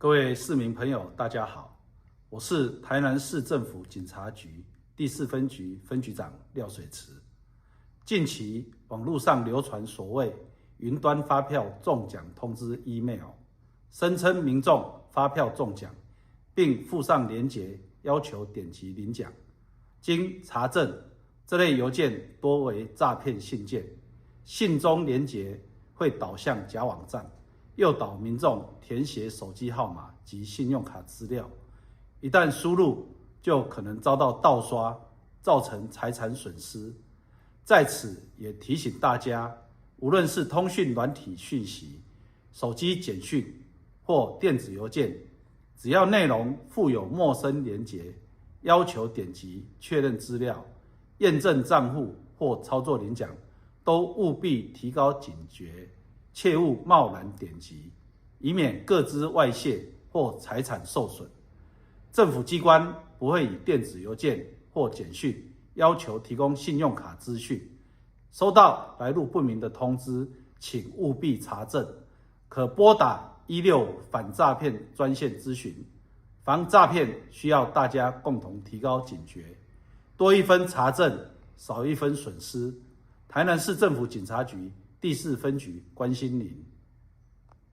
各位市民朋友，大家好，我是台南市政府警察局第四分局分局長廖水池。近期網路上流傳所謂雲端發票中獎通知 email，聲稱民眾發票中獎，並附上連結要求點擊領獎。經查證，這類郵件多為詐騙信件，信中連結會導向假網站，誘導民眾填寫手機號碼及信用卡資料，一旦輸入就可能遭到盜刷，造成財產損失。在此也提醒大家，無論是通訊軟體訊息、手機簡訊或電子郵件，只要內容附有陌生連結，要求點擊確認資料、驗證賬戶或操作領獎，都務必提高警覺。切勿貿然點擊，以免個資外洩或財產受損。政府機關不會以電子郵件或簡訊要求提供信用卡資訊。收到來路不明的通知，請務必查證。可撥打165反詐騙專線諮詢。防詐騙需要大家共同提高警覺，多一分查證，少一分損失。台南市政府警察局第四分局關心您。